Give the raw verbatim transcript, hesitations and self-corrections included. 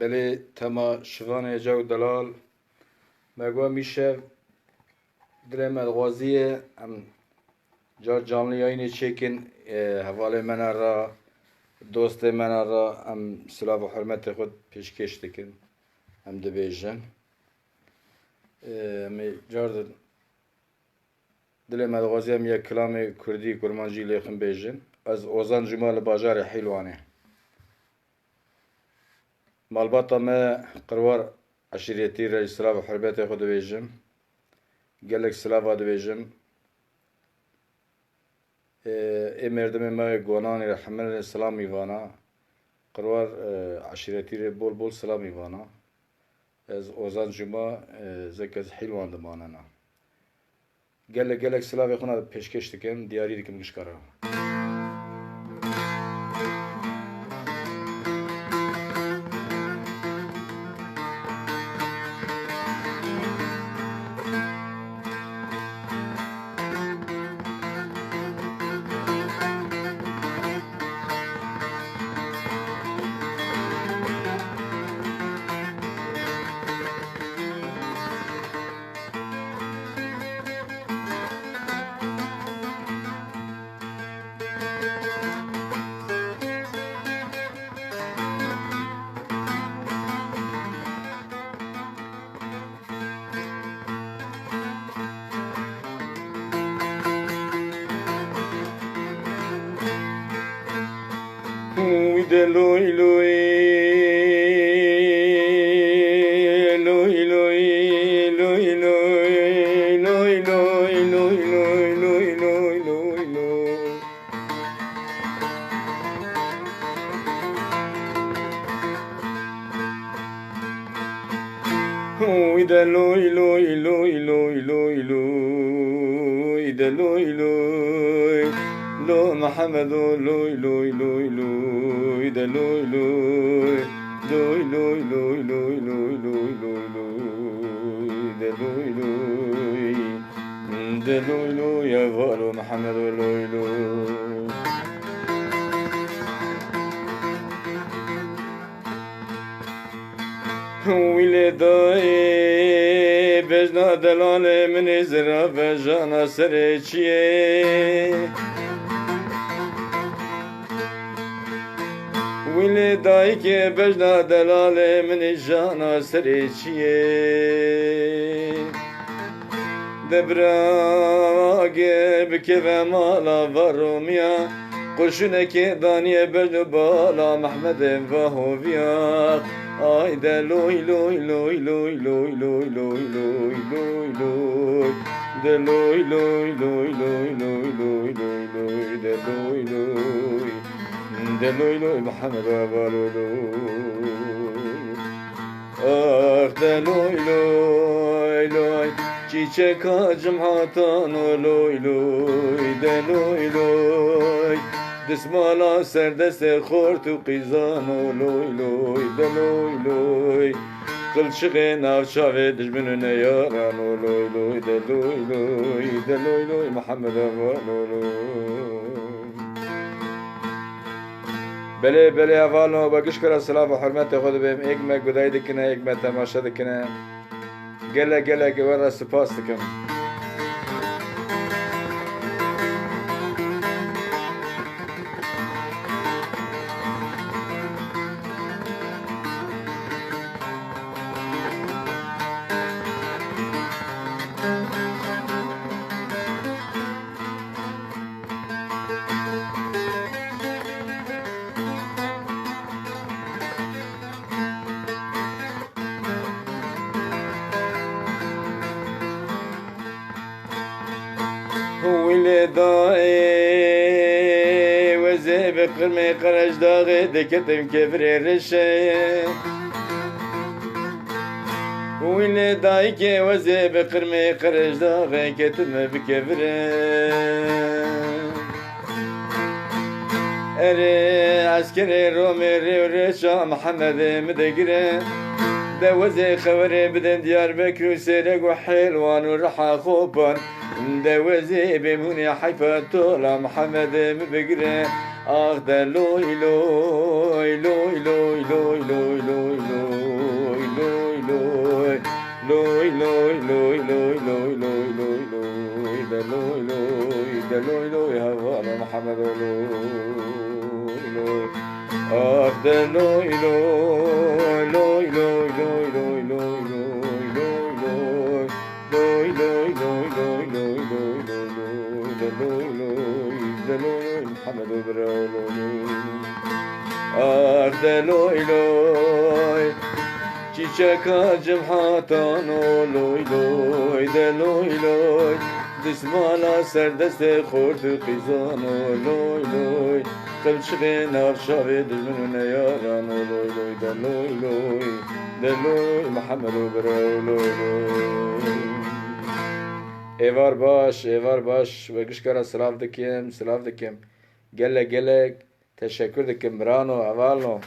Belê tema şivanê Ece û delal. Me got mîşev dilê me dixwaziye em car canlı yayınê çêkin, e, hevalê me ne re, dostê me ne re em silav û hurmetê xwe pêşkêş dikin. Em dibêjin. E, em ê car din dilê me dixwaziye em yek kilamê kurdî, kurmancî lê xin bêjin. Ez Ozan Cuma li bajarê Hîlwanê. Malbata me Qirwar eşîretî re jî silav û hurmetê xwe dibêjim. Gelek silava dibêjim. Ê, ê merdimê me Gonanê re hemilê silamî vana. Qirwar, e, eşîretî re bol bol silamî vana. Ez Ozan Cuma, e, zek ez Hîlwan dimanena. Gelek gelek silavê xwe na pêşkêş dikim, diyarî dikim gişka re. Uy de loy loy, loy loy, loy loy, loy loy, loy loy, loy loy, loy loy. Uy de loy loy, loy loy, loy loy, de loy loy. Lo Muhammedo, loy loy, loy loy, de loy loy. Loy loy, loy loy, loy loy, loy loy, de loy loy. De loy loy, ya valo Muhammedo, loy loy. Wî lê dayê bejna delalê min ê zira vejana serê çiyê. Wî lê dayikê bejna delalê min ê jana serê çiyê. De biragê bikeve mala va Romiya, qurşûnekê daniye bejn û bala Mehmedê va hoviya. Ay de loy loy loy loy loy loy loy loy loy. De loy loy loy loy loy loy loy loy. De loy loy. De loy loy Mehmed va loy loy. Ax de loy loy loy, çîçeka cimhatan o loy loy, de loy loy. Dismala ser destê xort û qîzan o loy loy, de loy loy. Qilçixê nav çavê dijmin û neyaran o loy loy, de loy loy, de loy loy, Mihemed Eva loy loy. Belê, belê, hevalno, be gişkara silav û hurmetê xwe dibêm. Êk me gudayî dikine, êk me temaşe dikine. Gelek, gelek we re spas dikim. Wî lê dayê wezê bi qirmê Qerecdaxê diketim kevirê rişê. Wî lê dayikê wezê bi qirmê Qerecdaxê ketime bi kevire. Erê eskerê Romê rê û rêça Mihemedê min digire. De wezê xewerê bidin Diyarbekir û Sêreg û Hêlwan û Riha Xopan. De wezê bêmûnê heyfa tola Mihemedê min bigire. Ax de loy loy, loy loy, loy loy, loy loy. Loy loy hevala Mihemedo loy loy. Ax de loy loy, loy loy, loy loy, loy loy, loy loy. Loy loy, loy loy, loy loy, loy loy, loy loy, de loy loy, Mihemedo bira loy loy. Ax de loy loy. Çîçeka cem hatano loy loy, de loy loy. Dismala ser destê xort û qîzano loy loy. Qilçixê nav çavê dijmin û neyarano loy loy, de loy loy. De loy Mihemedo bira loy loy. Êvar baş, êvar baş. We gişka re silav dikim, silav dikim. Gelek gelek teşekkür dikim birano, hevalno.